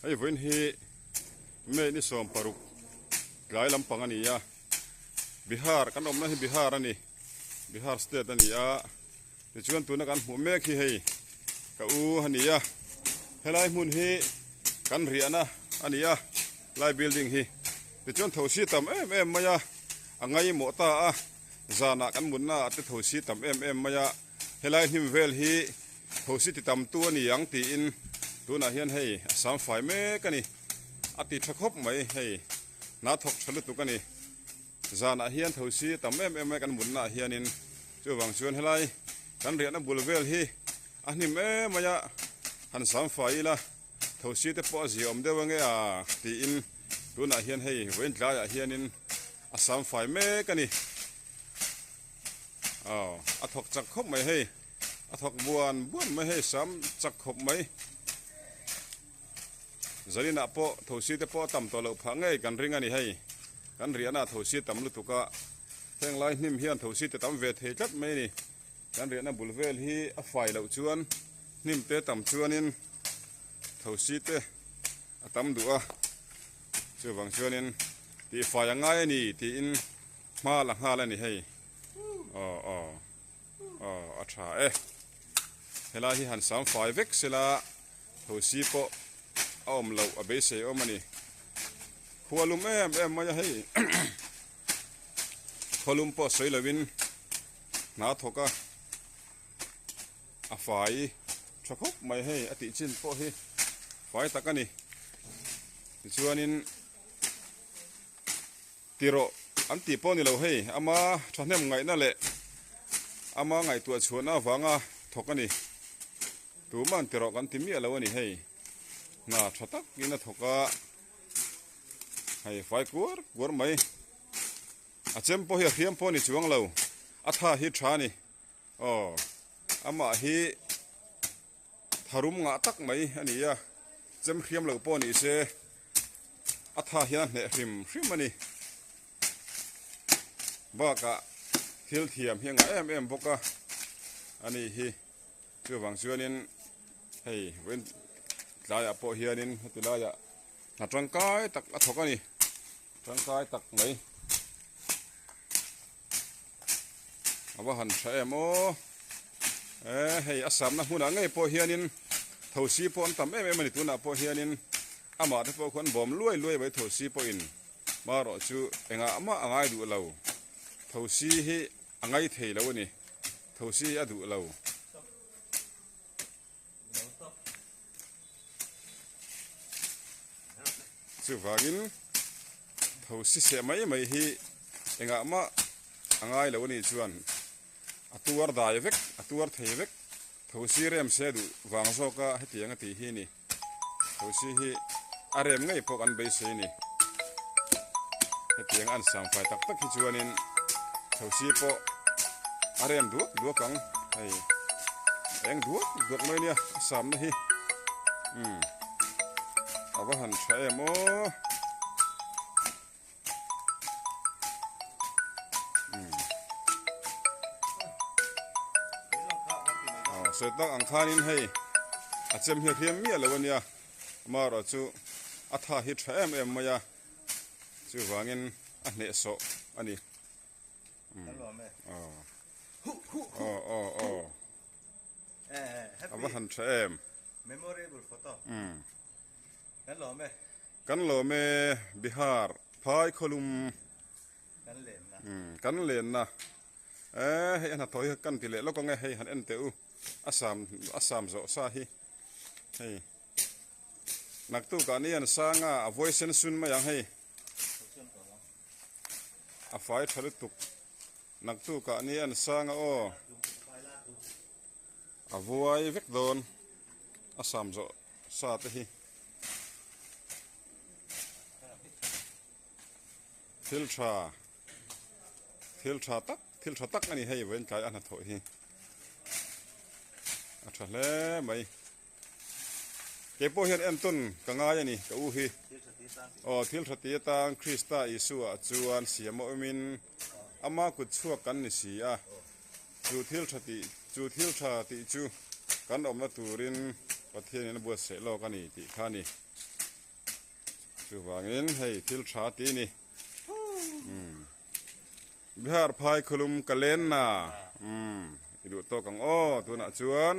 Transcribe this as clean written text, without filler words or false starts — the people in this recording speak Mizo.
Hei vawiin hi May ni 16 tlai lampang a ni a, Bihar kan awmna hi Bihar a ni, Bihar state a ni a, tichuan tuna kan hmuh mek hi hei ka u a ni a, helai hmun hi kan riahna a ni a, lai building hi tichuan thosi tam em em mai a, a ngaimawh ta a, zanah kan mutna ah te thosi tam em em mai a. Helai hnim vel hi thosi ti tam tu a ni ang tiin tunah hian hei a sam fai mek a ni. A ti tha khawp mai hei hna thawk tha lutuk a ni. Zanah hian thosi a tam em em mai kan mutna ah hianin chuvang chuan helai kan riahna bul vel hi a hnim em mai a, han sam fai ila thosi te pawh a ziaawm deuh ange a tiin tunah hian hei vawiin tlaiah hianin a sam fai mek a ni. Aw a thawk chak khawp mai hei a thawk buan buan mai hei sam chak khawp mai zaninah pawh thosi te pawh a tam tawh loh phah ngei kan ring a ni hei kan riahna ah thosi tam lutuk a heng lai hnim hian thosi te tam ve thei tlat mai a ni kan riahna bul vel hi a fai loh chuan hnim te tam chuanin thosi te a tam duh a chuvang chuanin tihfai a ngai a ni tiin. Hma la nghal a ni hei. Aw aw aw a tha e. Helai hi han sam fai vek sela thosi pawh a awm loh a beisei awm a ni. Khua lum em em mai a hei. Khua lum pawh sawi lovin hna thawk a a fai tha khawp mai hei a tih chin pawh hi fai tak a ni. Tichuanin. Ti rawh, an tih pawh a ni lo hei, ama thahnem ngaihna leh ama ngaihtuah chhuahna avanga thawk a ni. Tuman ti rawh kan ti miah lo a ni hei, hna tha takin a thawk a, hei fai kuar kuar mai. A chem pawh hi a hriam pawh a ni chuang lo, a tha hi tha a ni. Aw, amah hi tharum ngah tak mai a ni a, chem hriam loh pawh ni se a tha hian a hneh hrim hrim a ni. Bakah thil thiam hi a ngah em em bawk a, a ni hi chuvang chuanin hei vawiin tlaiah pawh hianin heti laiah hna tangkai tak a thawk a ni, tangkai tak mai. A va han tha em aw e hei a samna hmunah ngei pawh hianin thosi pawh an tam em em a ni tunah pawh hianin amah te pawh khuan bawm luai luai mai thosi pawhin marawh chu engah mah a ngai duh lo thosi hi a ngai thei lo a ni thosi hi a duh lo. Chuvangin thosi seh mai mai hi engah mah a ngai lo a nih chuan a tuar dai vek a tuar thei vek thosi rem se duh vang zawka hetiang a tih hi a ni. Thosi hi a rem ngei pawh kan beisei a ni. Hetiang an sang fai tak tak hi chuanin thosi pawh a rem duak duak ang hei eng duak duak mai nia a samna hi umm a va han tha em aw. Sawi tak ang khanin hei a chem hi a hriam miah lo a nia amaherawh chu a tha hi tha em em mai a chuvangin a hnehsawh a ni aw aw aw a va han tha em Kan lawm e. Kan lawm e Bihar phai khawlum. Kan lenna. Umm kan lenna. E hei a hnathawh hi kan ti leh lawk ang e hei han en teh u a sam a sam zawh sa hi hei naktukah ni an sang a a vawi sen sun mai ang hei a fai tha lutuk naktukah ni an sang a aw a vuai vek dawn a sam zawh sa te hi thil tha thil tha tak thil tha tak a ni hei vawiin tlai a hnathawh hi a tha hle mai keipawh hian entawn ka ngai a ni ka u hi aw thil tha ti atan Krista Isua chuan siam a awmin ama kut chhuak kan ni si a. Chu thil tha tih chu thil tha tih chu kan awmna turin Pathianin a buatsaih lawk a ni tih kha a ni. Chuvangin hei thil tha ti ni. Bihar phai khulum ka len na. I duh tawk ang aw tunah chuan.